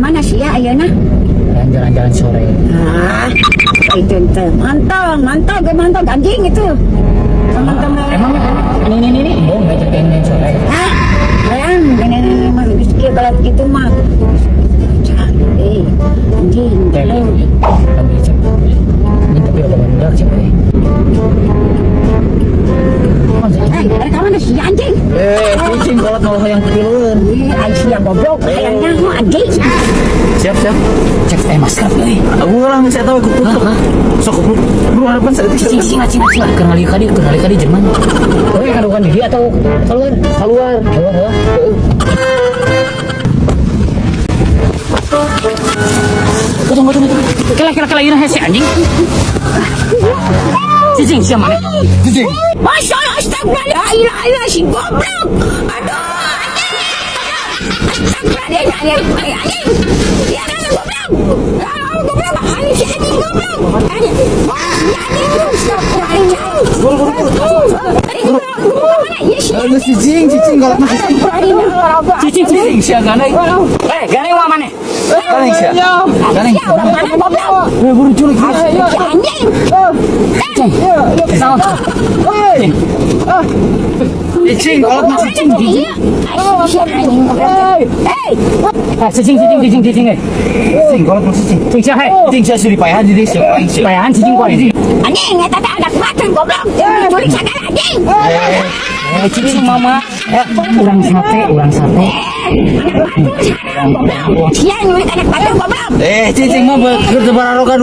mana sih ya ayeuna? Jalan-jalan sore. Ah, itu ente. Mantap, mantap, gue mantap anjing itu. Teman-teman. Emang ini mau ngajak main sore. Ah, ayang, ini mah geus kalau gitu mah. Eh, anjing. Cek, ambil cek. Ini tapi udah bener cek. Eh, dari mana sih anjing? Eh, cicing kolot malah hayang pilueun. Ih, Aisyah goblok, hayangnya mau anjing. Siap, siap. Cek eh masker euy. Aku lah geus eta we kupluk. Sok kupluk. Buru harapan saeutik. Cicing cicing cicing cicing. Keur ngali ka di Jerman. Oh, ngadukan diri atau keluar? Keluar. Keluar, keluar. Tunggu, tunggu, tunggu. Kela, kela, kela, ini hese anjing. Cicing, siapa mana? Cicing. Masya Allah, astagfirullah, la ilaha illallah, si goblok. Aduh, anjing. Astagfirullah, dia, dia, anjing. Dia ada goblok. Ah, goblok, anjing, si anjing goblok. Anjing, wah, si anjing, astagfirullah. Buru, buru, buru. Mana? Ya, si Aduh, cicing, cicing kolot mah cicing. Cicing, cicing, siapa gandeng? Eh, gandeng mah mana? Gandeng sia. Gandeng. Ya, orang mana goblok? Eh, buru culik. Si anjing. Cicing. Salah. Cicing kolot mah cicing. Iya, si anjing goblok. Hei, Eh, cicing, cicing, cicing, cicing, eh. Cicing kolot mah cicing. Cicing siapa? Eh? Cicing sia suri payahan jadi sia paling sia. Payahan cicing kuat. Anjing, eta teh anak batu goblok. Diculik sagala anjing. Eh, cicing mama. Eh, urang sate, urang sate. Anak batu sana goblok. Sia nyulik anak batu goblok. Eh, cicing mah keur teu bararoga.